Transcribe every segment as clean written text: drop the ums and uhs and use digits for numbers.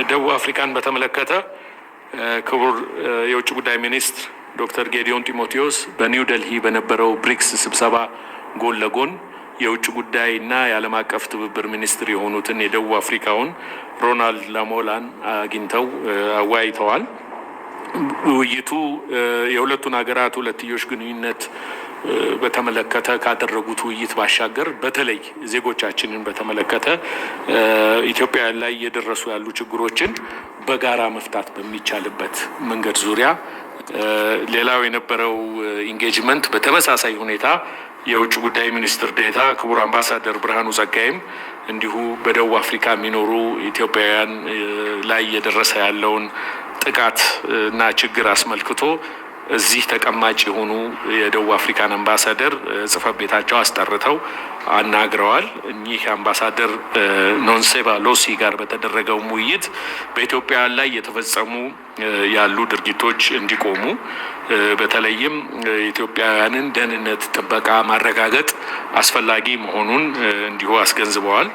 ደቡብ አፍሪካን በተመለከተ ክቡር የውጭ ጉዳይ ሚኒስትር ዶክተር ጌዲዮን ጢሞቴዎስ በኒው ደልሂ በነበረው ብሪክስ ስብሰባ ጎን ለጎን የውጭ ጉዳይና የዓለም አቀፍ ትብብር ሚኒስትር የሆኑትን የደቡብ አፍሪካውን ሮናልድ ላሞላን አግኝተው አወያይተዋል። ውይይቱ የሁለቱን ሀገራት ሁለትዮሽ ግንኙነት በተመለከተ ካደረጉት ውይይት ባሻገር በተለይ ዜጎቻችንን በተመለከተ ኢትዮጵያውያን ላይ እየደረሱ ያሉ ችግሮችን በጋራ መፍታት በሚቻልበት መንገድ ዙሪያ። ሌላው የነበረው engagement በተመሳሳይ ሁኔታ የውጭ ጉዳይ ሚኒስትር ዴኤታ ክቡር አምባሳደር ብርሃኑ ጸጋይም እንዲሁ በደቡብ አፍሪካ የሚኖሩ ኢትዮጵያውያን ላይ እየደረሰ ያለውን ጥቃት እና ችግር አስመልክቶ እዚህ ተቀማጭ የሆኑ የደቡብ አፍሪካን አምባሳደር ጽሕፈት ቤታቸው አስጠርተው አናግረዋል። እኚህ አምባሳደር ኖንሴባ ሎሲ ጋር በተደረገው ውይይት በኢትዮጵያ ላይ የተፈጸሙ ያሉ ድርጊቶች እንዲቆሙ፣ በተለይም የኢትዮጵያውያንን ደህንነት ጥበቃ ማረጋገጥ አስፈላጊ መሆኑን እንዲሁ አስገንዝበዋል።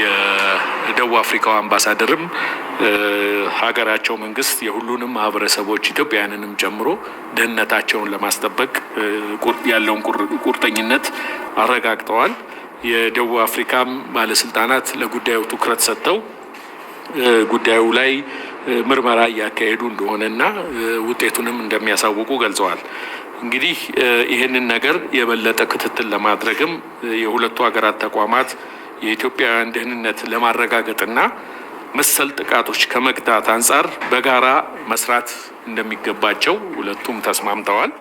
የደቡብ አፍሪካው አምባሳደርም ሀገራቸው መንግስት የሁሉንም ማህበረሰቦች ኢትዮጵያውያንንም ጨምሮ ደህንነታቸውን ለማስጠበቅ ያለውን ቁርጠኝነት አረጋግጠዋል። የደቡብ አፍሪካም ባለስልጣናት ለጉዳዩ ትኩረት ሰጥተው ጉዳዩ ላይ ምርመራ እያካሄዱ እንደሆነና ውጤቱንም እንደሚያሳውቁ ገልጸዋል። እንግዲህ ይህንን ነገር የበለጠ ክትትል ለማድረግም የሁለቱ ሀገራት ተቋማት የኢትዮጵያውያን ደህንነት ለማረጋገጥና መሰል ጥቃቶች ከመግታት አንጻር በጋራ መስራት እንደሚገባቸው ሁለቱም ተስማምተዋል።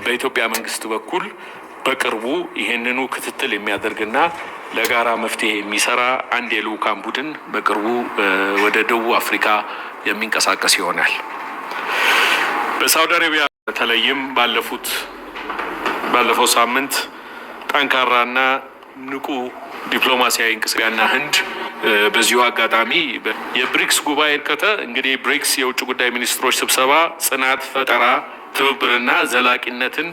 በኢትዮጵያ መንግስት በኩል በቅርቡ ይህንኑ ክትትል የሚያደርግና ለጋራ መፍትሄ የሚሰራ አንድ የልዑካን ቡድን በቅርቡ ወደ ደቡብ አፍሪካ የሚንቀሳቀስ ይሆናል። በሳውዲ አረቢያ በተለይም ባለፈው ሳምንት ጠንካራና ንቁ ዲፕሎማሲያዊ እንቅስቃሴና ህንድ በዚሁ አጋጣሚ የብሪክስ ጉባኤ ከተ እንግዲህ ብሪክስ የውጭ ጉዳይ ሚኒስትሮች ስብሰባ ጽናት፣ ፈጠራ፣ ትብብርና ዘላቂነትን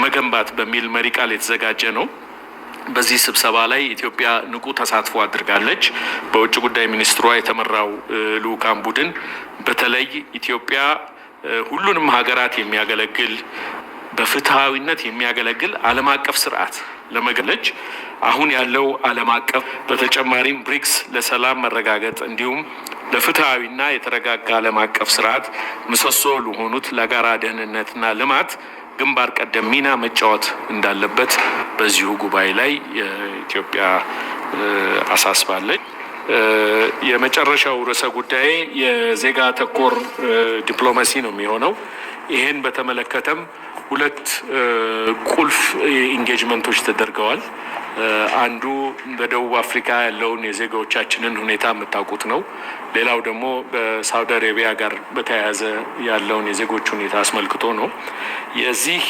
መገንባት በሚል መሪ ቃል የተዘጋጀ ነው። በዚህ ስብሰባ ላይ ኢትዮጵያ ንቁ ተሳትፎ አድርጋለች። በውጭ ጉዳይ ሚኒስትሯ የተመራው ልዑካን ቡድን በተለይ ኢትዮጵያ ሁሉንም ሀገራት የሚያገለግል፣ በፍትሐዊነት የሚያገለግል ዓለም አቀፍ ስርዓት ለመገለጭ አሁን ያለው ዓለም አቀፍ በተጨማሪም ብሪክስ ለሰላም መረጋገጥ እንዲሁም ለፍትሐዊና የተረጋጋ ዓለም አቀፍ ስርዓት ምሰሶ ለሆኑት ለጋራ ደህንነትና ልማት ግንባር ቀደም ሚና መጫወት እንዳለበት በዚሁ ጉባኤ ላይ ኢትዮጵያ አሳስባለች። የመጨረሻው ርዕሰ ጉዳይ የዜጋ ተኮር ዲፕሎማሲ ነው የሚሆነው። ይህን በተመለከተም ሁለት ቁልፍ engagement ኦች ተደርገዋል። አንዱ በደቡብ አፍሪካ ያለውን የዜጋዎቻችንን ሁኔታ የምታውቁት ነው። ሌላው ደግሞ በሳውዲ አረቢያ ጋር በተያያዘ ያለውን የዜጎች ሁኔታ አስመልክቶ ነው። የዚህ